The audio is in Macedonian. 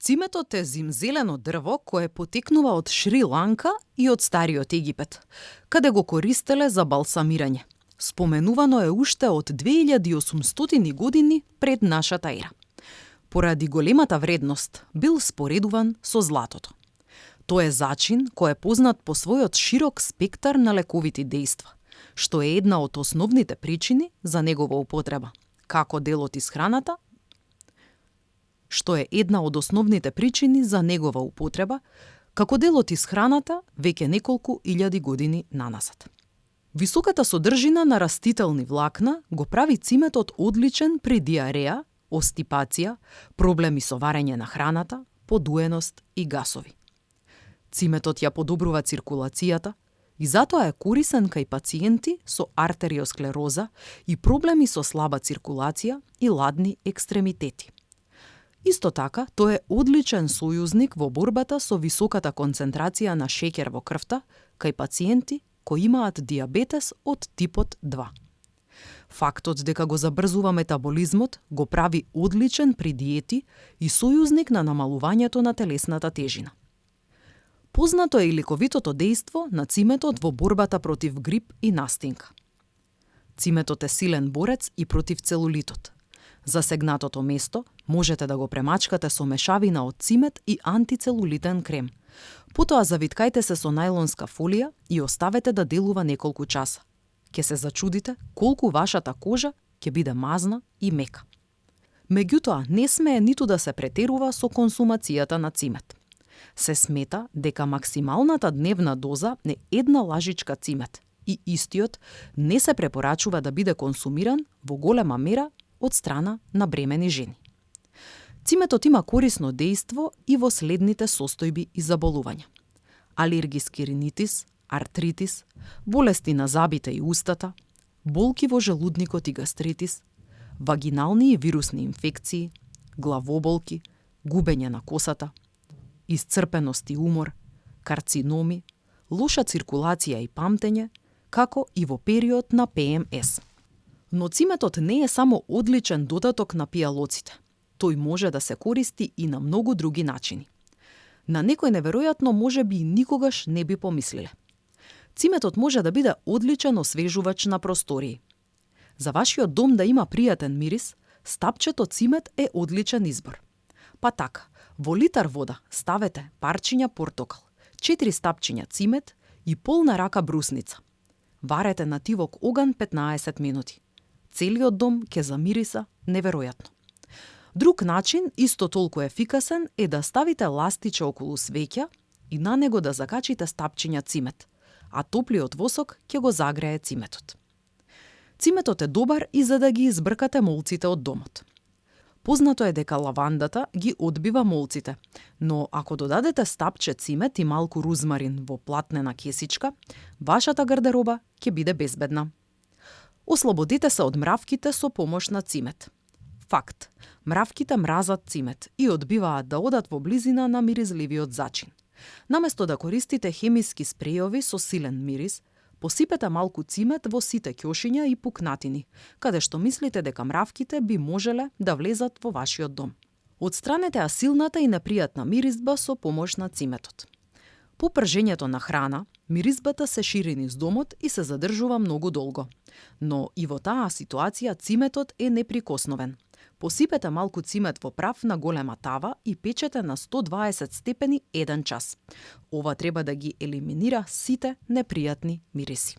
Ciметот е зимзелено дрво кое потекнува од Шри-Ланка и од Стариот Египет, каде го користеле за балсамирање. Споменувано е уште од 2800 години пред нашата ера. Поради големата вредност бил споредуван со златото. Тој е зачин кој е познат по својот широк спектар на лековити дејства, што е една од основните причини за негова употреба, како дел од исхраната, веќе неколку илјади години наназад. Високата содржина на растителни влакна го прави ciметот одличен при диареја, остипација, проблеми со варење на храната, подуеност и гасови. Ciметот ја подобрува циркулацијата и затоа е корисен кај пациенти со артериосклероза и проблеми со слаба циркулација и ладни екстремитети. Исто така, тој е одличен сојузник во борбата со високата концентрација на шеќер во крвта кај пациенти кои имаат диабетес од типот 2. Фактот дека го забрзува метаболизмот го прави одличен при диети и сојузник на намалувањето на телесната тежина. Познато е и лековитото дејство на ciметот во борбата против грип и настинка. Ciметот е силен борец и против целулитот. Засегнатото место можете да го премачкате со мешавина од цимет и антицелулитен крем. Потоа завиткајте се со најлонска фолија и оставете да делува неколку часа. Ке се зачудите колку вашата кожа ќе биде мазна и мека. Меѓутоа, не смее ниту да се претерува со консумацијата на цимет. Се смета дека максималната дневна доза е една лажичка цимет и истиот не се препорачува да биде консумиран во голема мера од страна на бремени жени. Ciметот има корисно дејство и во следните состојби и заболувања: алергиски ринитис, артритис, болести на забите и устата, болки во желудникот и гастритис, вагинални и вирусни инфекции, главоболки, губење на косата, исцрпеност и умор, карциноми, лоша циркулација и памтење, како и во период на ПМС. Но ciметот не е само одличен додаток на пијалоците. Тој може да се користи и на многу други начини. На некој неверојатно можеби и никогаш не би помислиле. Ciметот може да биде одличен освежувач на простории. За вашиот дом да има пријатен мирис, стапчето цимет е одличен избор. Па така, во литар вода ставете парчиња портокал, 4 стапчиња цимет и полна рака брусница. Варете на тивок оган 15 минути. Целиот дом ќе замириса неверојатно. Друг начин, исто толку ефикасен, е да ставите ластиче околу свеќа и на него да закачите стапчиња цимет, а топлиот восок ќе го загрее ciметот. Ciметот е добар и за да ги избркате молците од домот. Познато е дека лавандата ги одбива молците, но ако додадете стапче цимет и малку рузмарин во платнена кесичка, вашата гардероба ќе биде безбедна. Ослободете се од мравките со помош на цимет. Факт, мравките мразат цимет и одбиваат да одат во близина на миризливиот зачин. Наместо да користите хемиски спрејови со силен мирис, посипете малку цимет во сите ќошиња и пукнатини, каде што мислите дека мравките би можеле да влезат во вашиот дом. Отстранете ја силната и непријатна миризба со помош на ciметот. По пржењето на храна, миризбата се шири низ домот и се задржува многу долго. Но и во таа ситуација ciметот е неприкосновен. Посипете малку цимет во прав на голема тава и печете на 120 степени 1 час. Ова треба да ги елиминира сите непријатни мириси.